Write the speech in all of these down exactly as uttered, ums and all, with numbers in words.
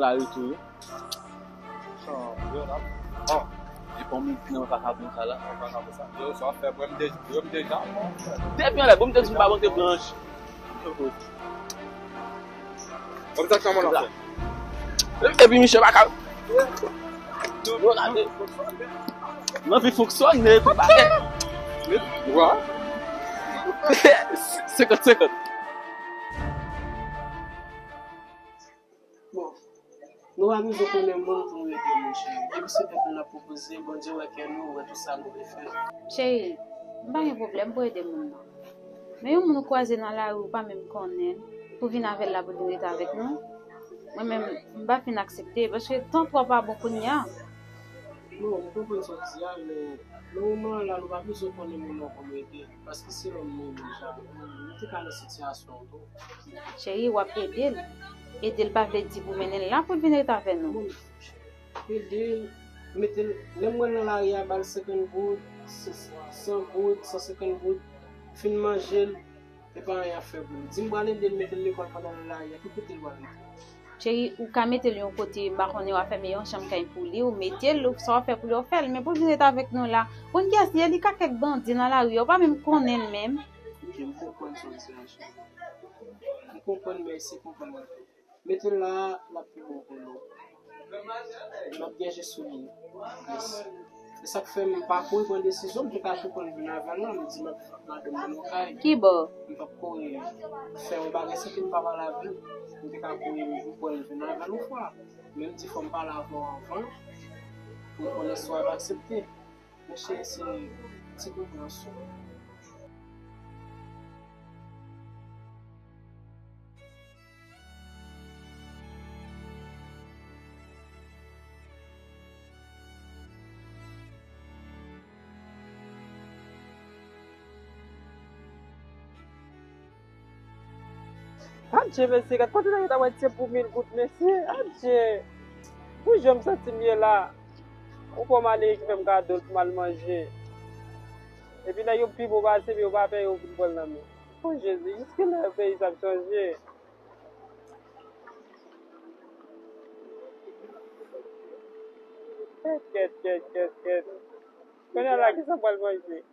Sa yo tou, wi. Chan, yo, la. Bon. E bon, moun ki nan vakabon sa la. Vakabon sa. Yo, sa fè, bon, m de-, yo, m deja, bon. Depi anlè, bon, m te di m pa montre blanch. Kòm sa, kòman l ap fè? Epi misye pa ka. Yo, gade. Nan vi fonksyone, epi bagay. Wa? Senkant senkant. Bon, nou pa bezwen konnen moun pou nou ede moun, cheri. Depi se tèt nou n ap pwopoze, Bondye wè kè nou, wè tout sa nou vle fè. Cheri, m pa gen pwoblèm pou ede moun nan. Men yon moun ou kwaze nan lari, ou pa menm konnen l, pou vin avè l la pou l vin rete avèk nou, mwen menm, m pa fin aksepte, paske tan twò pa bon kounye a. Non, m konprann sa w di a, men nan moman an la, nou pa bezwen konnen moun nan pou nou ede l, paske se lòm nou ye deja. Nou te ka nan sitiyasyon an tou. Cheri, w ap ede l. Ede l pa vle di pou mennen l la pou l vin ret avè nou. Bon, ede l, mete l, lè m wè l nan lari a, ba l senkant goud, san goud, san senkant goud, fin manje l, e pa anyen ap fè pou li. Di m pral ede l mete l lekòl pandan l nan lari a, ki kote l pral mete l? Cheri, ou ka mete l yon kote, m pa konnen, w a fèmen yon chanm kay pou li, ou mete l, sa w fè pou li, w fè l. Men pou l vin ret avèk nou la, konn kiyès li ye, li ka kèk bandi nan lari a, ou pa menm konnen l menm. Ok, m konprann sa w di a, cheri. M konprann, mèsi pou konprann mwen. Mete l la, l ap pi bon pou nou. M ap gen je sou li. Yes. Se sa k fè m pa kouri pran desizyon, m te ka tou pran vin avè l la, m di m ap madanm mwen nan kay. Ki bò? M p ap kouri fè yon bagay san ke m pa pale avè l. M te ka kouri m pran vin avè l yon fwa. Men m di fò m pale avè w anvan, pou m konnen si w ap aksepte. Men cheri, se ti konpreyansyon. Adje, mesye, gad kote nèg yo ta pral tye pou mil goud, mesye. Adje. Pou jan m santi m ye la. Ou fè m ale ki fè m kado l pou m al manje. Epi nèg yo pi bon pase m, yo pa peye, yo vin pran l nan men. O Jezi, jiskilè peyi sa ap chanje? Kèt, kèt, kèt, kèt, kèt. Kounye a la, kisa m pral manje?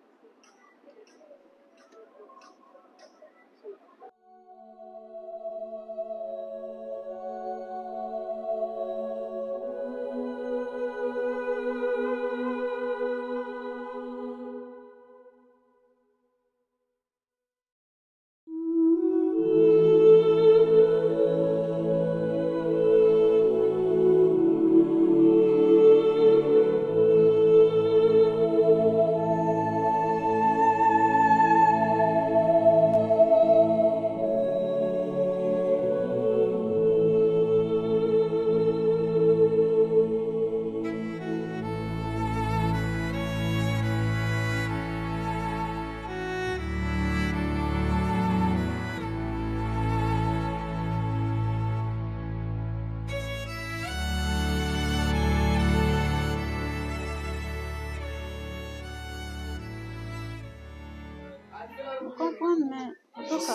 M konprann, men antouka.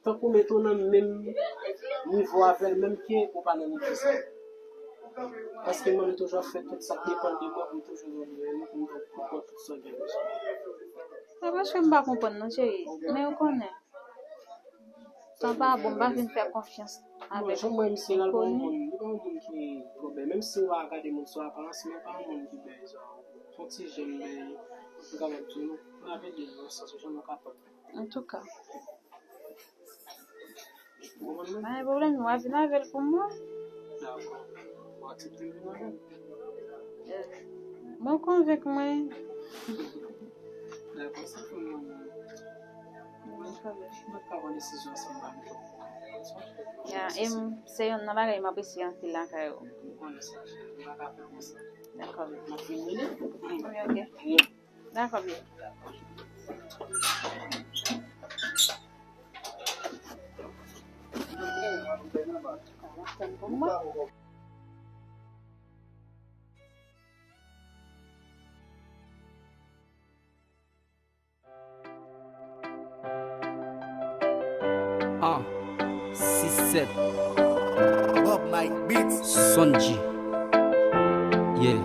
Tankou m ete w nan menm nivo avè l, menm ke ou pa nan nivo sa. Paske mwen, m toujou ap fè tout sa k depann de mwen pou m toujou jwenn revni, pou m pou pran tout sa w gen bezwen. Se paske m pa konprann non, cheri. Men ou konnen. Tan pa bon, m pa vin fè konfyans avèk inkoni. Non, jan m wè misye la, li pa yon moun, li pa yon moun ki twò bèl. Menm si w a gade moun sou aparans, men li pa yon moun ki bèl, jan. Se yon ti jèn bèl, m kapab di nou, n ap ede l nan sans jan nou kapab. Antouka. Ou konprann mwen? Pa gen pwoblèm, w a vin avè l pou mwen. Dakò. W aksepte vin avè l? Bon, konvenk mwen. Dakò, sa fè mwen. Mwen pa ka pran desizyon san m pa gen. Ya, e m, se youn nan bagay m apresye anpil lakay ou. Mwen konnen sa, cheri. M pa ka fè konsa. Dakò. M ap vin rele. Wi, ok. Wi. Dakò, byen. Un, six, sept. Sonji. Yeah.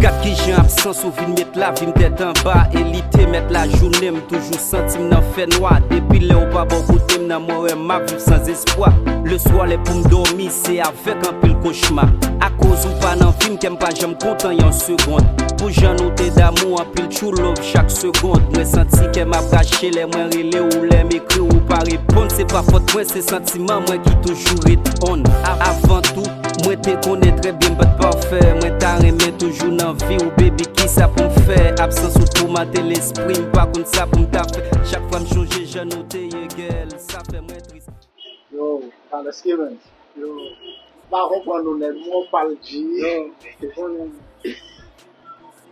Gad kijan absans ou vin met lavi m tèt anba, e li te mèt lajounen m toujou santi m nan fènwa. Depi lè ou pa bò kote m nan, mwen wè m ap viv san espwa. Leswa lè pou m dòmi se avèk anpil kochma. Akoz ou pa nan vi m, kè m pa janm kontan yon segonn. Pou jan nou te damou, anpil true love chak segonn. Mwen santi kè m ap rache lè mwen rele ou, lè m ekri ou pa reponn. Se pa fòt mwen, se santiman mwen ki toujou ret on. A- Avan tou, mwen te konnen trè byen m pa t pafè. Mwen ta renmen toujou nan vi w, baby, kisa pou m fè? Absans ou toumante lespri m, pa konn sa pou m ta fè. Chak fwa m chonje jan nou te ye, gèl, sa fè mwen tris. Yo, Alex Kevens. Yo. Pa konprann ou nèg, mwen pal di. Yo, ou konnen.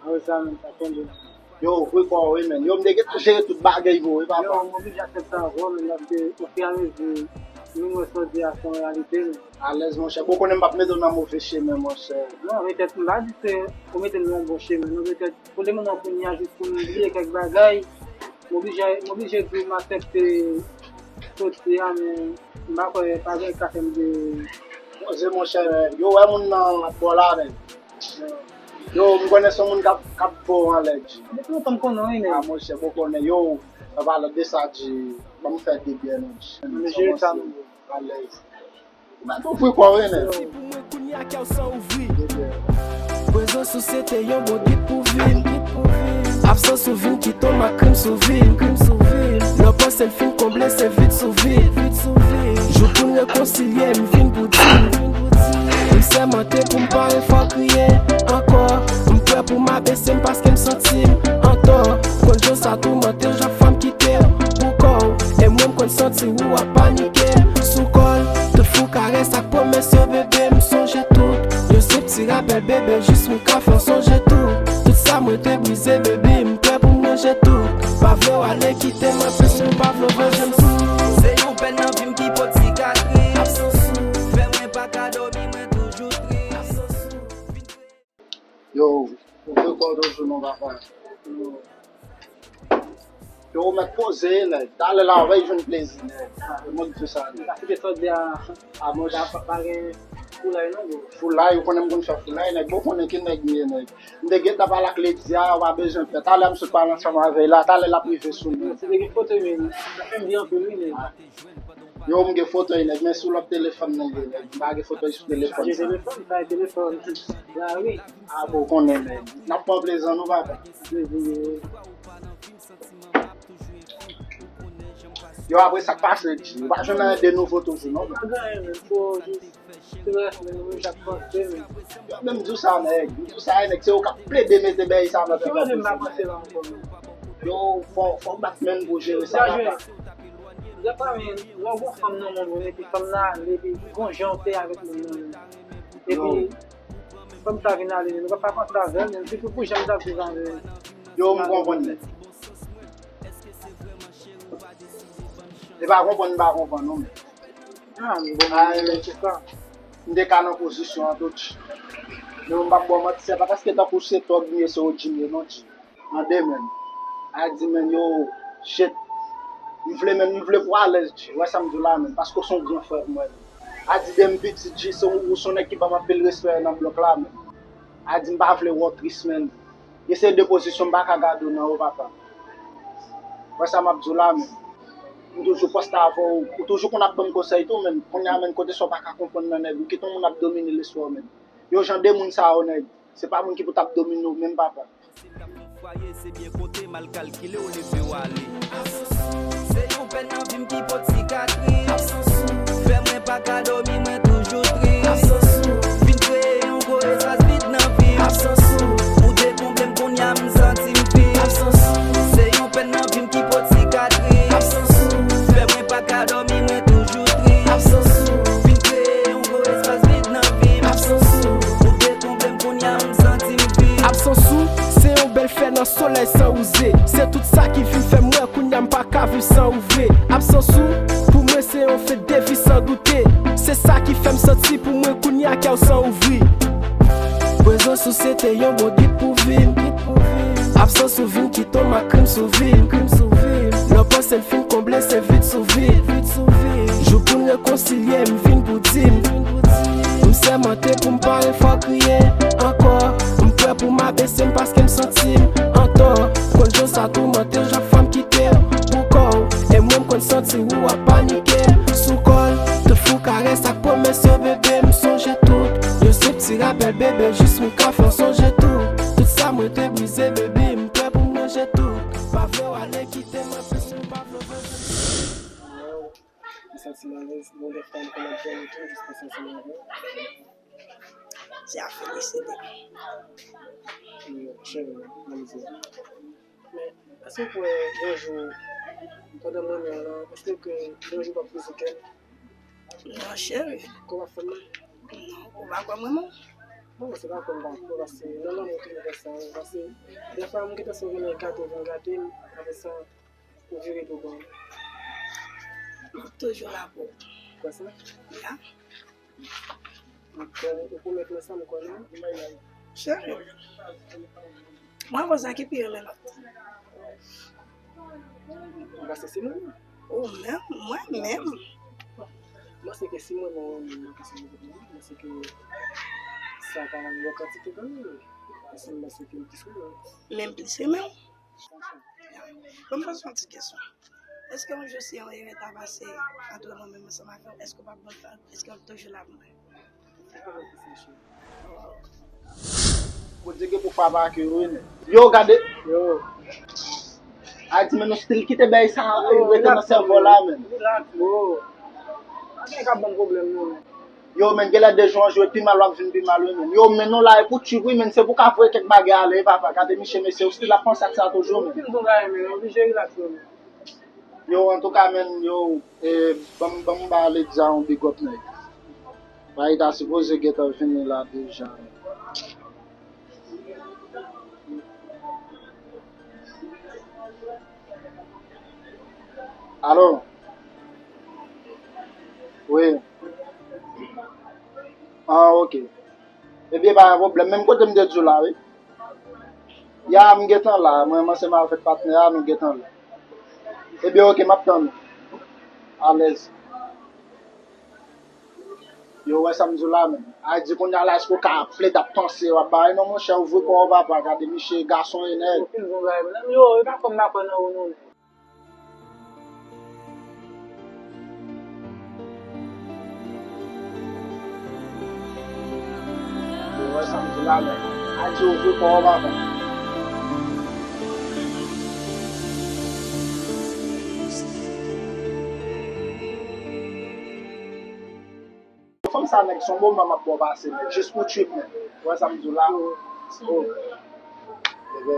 Awe sa menm, sa tonbe. Yo, vre kò wi, men. Yo, m te gentan jere tout bagay pou ou, wi, papa. Yo, m oblije aksepte sa, vre, men, paske ofiramezi, nou wè sa w di a, se yon reyalite, men. Alèz, monchè. Bon, konnen m p ap mete w nan move chemen, monchè. Non, petèt, m pa di se ou mete m nan yon bon chemen, non, petèt, pou le moman kounye a, jis pou m bliye kèk bagay, m oblije, m oblije di w m aksepte soti a, men m pa kwè pa gen ka fè m de. Poze, monchè, yo wè moun nan bò la, men. Yo, m konnen se yon moun k ap, k ap bo anlè, G. Depi lontan m konnen w, wi, men. A, monchè, bon konnen, yo, an palan de sa, G, ban m fè de byè, non, G. Mwen jere sa, non. Alèz. Ou mèt ouvri kò w, wi, nèg. Si pou mwen kounye a kè w san ouvri. De byè. Prezans ou se te yon bon gid pou vi m. Absans ou vin kite w mak krim sou vi m. Lè w panse l fin konble se vid sou vid. Jou pou n rekonsilye m vin pou di m. M sèmante pou m pa refè w kriye ankò. M prè pou m abese m paske m santi m antò. Konn jan sa toumante w, jan fanm kite w pou kò w. E mwen m konn santi w ap panike m sou kò l. Tout fou karès ak pwomès yo, bebe, m sonje tout. Yon senp ti rapèl, bebe, jis m ka fè w sonje tou. Tout sa mwen te brize, baby, m prè pou m ranje tou. Pa vle w ale kite m anplis, m pa vle w vanje m tou. Se yon pèn nan vi m ki pot sikatris. Absans ou. Fè mwen pa ka dòmi, mwen toujou tris. Absans ou. Yo, ou fè kò toujou non, papa. Yo, ou mèt poze, nèg. Talè la, w ap jwenn plezi, nèg. Mwen di sa, nèg. Sa se te sòt de a, a, mwen pa, pa gen foulay non, bro. Foulay, ou konnen m konn fè foulay, nèg. Bon, konnen ki nèg m ye, nèg. M te gentan pale ak Lady a, ou pa bezwen pè. Talè m sot pale ansanm avè l la, talè l ap rive sou mwen. Si te gen foto, men, sa fè m di anpil, wi, men. Yo, m gen foto, nèg, men sou lòt telefòn nan, nèg. M pa gen foto sou telefòn sa. Telefòn, sa e telefòn. La, wi. A, bon, konnen, nèg. N ap pran plezi nou, papa. Yo, apre sa k pase, di, ou pa jwenn anyen de nouvo toujou, non? Pa gen anyen, men, fò jis, se rès, men, nou menm chak panse, men. Yo, men m di w sa, nèg, m di w sa, nèg, se ou k ap plede mete bèy sa nan tèt la. Yo, fò, fò w bat men pou jere sa, papa. Depi lè w gon fanm nan men w, epi fanm nan ale, epi gon jan w te avèk moun nan, epi fanm sa vin ale, nou pa panse avè l, menm sitou pou jan m t ap viv avè l. Yo, m konprann nèt. E pa konprann, m pa konprann, non, men. Ah, m bon, ah, men, men, se sa. M te ka nan pozisyon an tou, G. Men m p ap ba w manti, se pa paske tankou se tòg m ye, se O G m ye, non, G. Tande, men. A di, men, yo, shit. M vle, men, m vle pou w alèz, G. Wè sa m di w la, men. Paske w se yon gran frè pou mwen. A di, de m piti, G, se ou, ou se yon nèg ki ban m anpil respè nan blòk la, men. A di, m pa vle wè w tris, men. Gen seri de pozisyon m pa ka gade w nan yo, papa. Wè sa m ap di w la, men. M toujou poste avè w. Ou toujou konn ap ban m konsèy tou, men. Kounye a, men, kote sa w pa ka konprann nan nèg. Ou kite yon moun ap domine lespri w, men. Yo, jan de moun sa yo, nèg. Se pa moun ki pou t ap domine w menm, papa. Fwaye se byen konte, mal kalkile, w leve, w ale. Se yon pèn nan vi m ki pot sikatris. Fè mwen pa ka dòmi, mwen toujou tris. Vin kreye yon gwo espas vid nan vi m. Ou dekonble m, kounye a m santi m vid. Se yon pèn nan vi m ki pot sikatris. Fè mwen pa ka dòmi, mwen toujou tris. Vin kreye yon gwo espas vid nan vi m. Ou dekonble m, kounye a m santi m vid. Absans ou, se yon bèl flè nan solèy san wouze. Se tout sa ki vin fè m wè kounye a m pa ka viv san ou vre. Absans ou, pou mwen se yon fen de vi san doute. Se sa ki fè m santi pou mwen kounye a kè w san ouvri. Prezans ou se te yon bon gid pou vi m. Absans ou vin kite yon mak krim sou vi m. Lè w panse l fin konble se vid sou vid. Jou pou n rekonsilye, m vin pou di m. M sèmante pou m pa refè w kriye ankò. M prè pou m abese m paske m santi m antò. Konn jan sa toumante w, jan fanm kite w pou kò w. E mwen m konn santi w ap panike sou kò l. Tout fou karès ak pwomès yo, bebe, m sonje tout. Yon senp ti rapèl, bebe, jis m ka fè w sonje tout. Tout sa mwen te brize, baby, m prè pou m ranje tout. Pa vle w ale kite m anplis, m pa vle w vanje. M santi m alèz, bon, dèfwa m konn ap dòmi tou, jis pou santi m alèz. Se a felisite. Cheri, mwen di. Men, èske w kwè yon jou, pandan m renmen w lan, èske w kwè yon jou w ap brize kè m? Non, cheri. Kò w ap fè m mal? Non, ou pa kwè mwen, non? Bon, se pa kwè m pa kwè, paske nan lanmou tou nou fè sa, paske dèfwa m gentan sou vin gate, vin gate m, apre sa, ou vire do ba m. M ap toujou la pou ou. Kwè sa? Ya. Ou kwè, ou pwomèt mwen sa, m kwè non. Cheri, mwen konn sa ki pi renmen lòt. Ou panse se mwen? Ou menm, mwen menm. Mwen panse ke si mwen, mwen renmen mwen, ke se mwen, mwen panse ke sa ka yon kantite kanmenm. Paske mwen panse ke m plis renmen. Menm plis renmen w? Bon, m poze yon ti kesyon. Èske yon jou si yon erè ta pase ant mwen menm ansanm avè w, èske w p ap ban m fè l? Èske w toujou la pou mwen? Bondye gen pou fwa pa ke yo, wi, men. Yo, gade. Yo. Ay, di, men nou still kite bèy sa, yo, rete nan sèvo la, men. Relax, bro. Pa gen ka ban m pwoblèm, non, men. Yo, men, genlè de jou an jou, e pi mal w ap vin pi mal, wi, men. Yo, men, nou la, e pou tchip, wi, men, se pou ka voye kèk bagay ale, wi, papa. Gade, miche, mesye, ou still ap panse ak sa toujou, men. Anpil bon bagay, men, oblije relax, non, men. Yo, antouka, men, yo, e, ban m, ban m ba Ledja yon big up, nèg. Bagay ta sipoze gentan vini la deja. Alo? Wi. Ah, ok. Ebyen, pa gen pwoblèm. Menm kote m te di w la, wi. Ya, m gentan la. Mwen, m ansanm avèk patnè a, nou gentan la. Ebyen, ok, m ap tann ou. Alèz. Yo, wè sa m di w la, menm. A di kounye a la, èske w ka plede ap panse, w ap bagay? Non, monchè, ouvri kò w, papa, gade miche, gason e nèg. Anpil bon bagay, menm. Yo, e pa kwè m pa kwè nan ou, non, menm. Yo, wè sa m di w la, menm. A di ouvri kò w, papa. Fanm sa, nèg, se yon moman m ap ba w pase, nèg, jis pou trip, nèg. Ou wè sa m di w la? Oh. Bebe.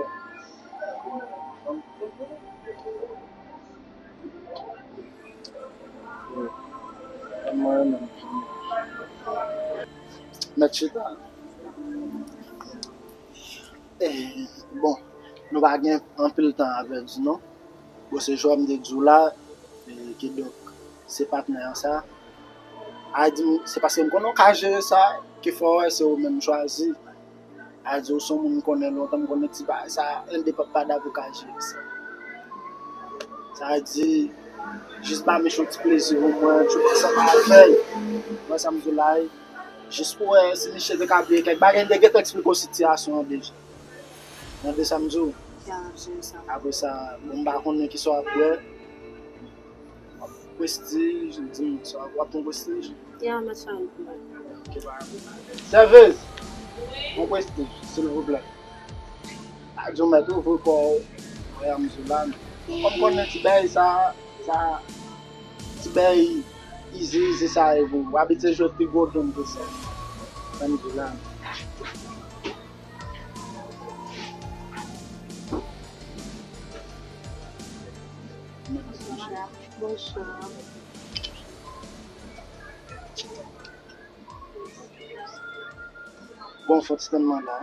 Mwen menm. Mèt chita. Eh, bon, nou pa gen anpil tan a pèdi, non. Bon, se jwè m te di w la, e, kidonk, se patnè an sa. A di m, se paske m konnen w ka jere sa, ki fè w wè se ou menm m chwazi. A di w se yon moun m konnen lontan, m konnen ti bagay sa, endepandan pa dapou ka jere sa. Sa di, jis ba Miche yon ti plezi pou mwen, ti pase ansanm avè l. Mwen, sa m di w la, jis pou wè si Miche te ka bliye kèk bagay, m te gentan eksplike w sitiyasyon an deja. Tande sa m di w? Ya, m ap jere sa. Apre sa, bon, m pa konnen kisa w ap bwè. W ap pran Prestige, di m sa, w ap pran Prestige? Ya, m ap fè yon bwè. Ok, pa gen pwoblèm. Sèvis! Yon Prestige, silvouplè. A di w mèt ouvri kò w. Wè, m di w la, men. Kòm konnen ti bèy sa, sa, ti bèy izi, izi sa e pou w abitye jwe pi gwo game ke sa. Sa m di w la, men. Bonjou. Bon, fòt sèlman la.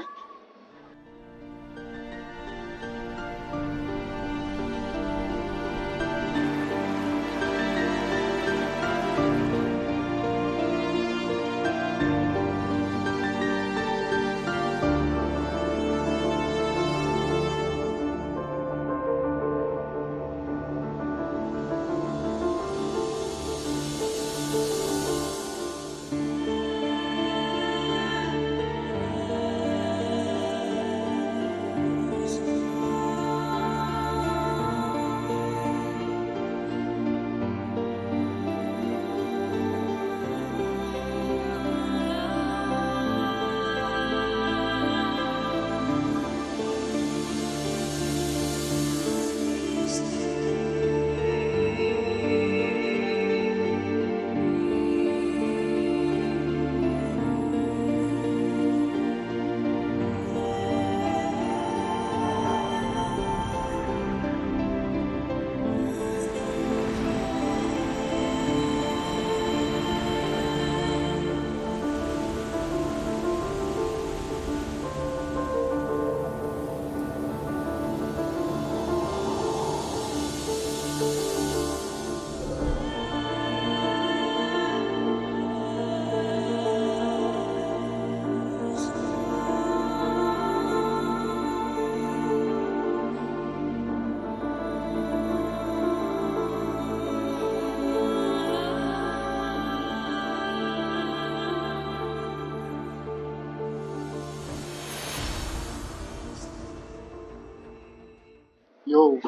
Yo,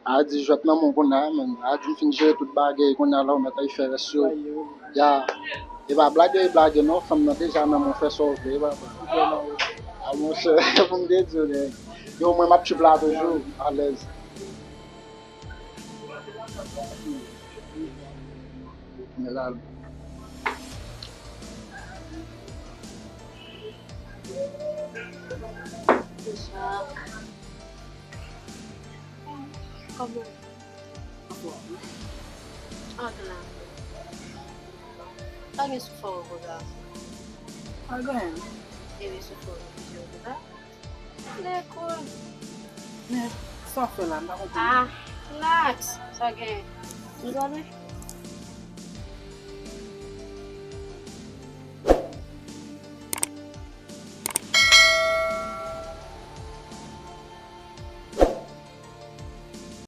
a di jwèt nan men w kounye a, men. A di m fin jere tout bagay kounye a la, ou mèt al fè rès yo. Ya, e pa blag yo e blage non, fanm nan deja nan men w, fè sa w vle, papa. A monchè, pou m te di w, nèg. Yo, mwen m ap trip la toujou, alèz. Men la. Kòman? Anfòm. Anfòm. Pa gen soufè ankò, gason. Pa gen. Epi soufè ankò, konsa. Lekòl. Men, sa w fè la, m pa konprann. Ah, relax. Sa gen. Ou gade?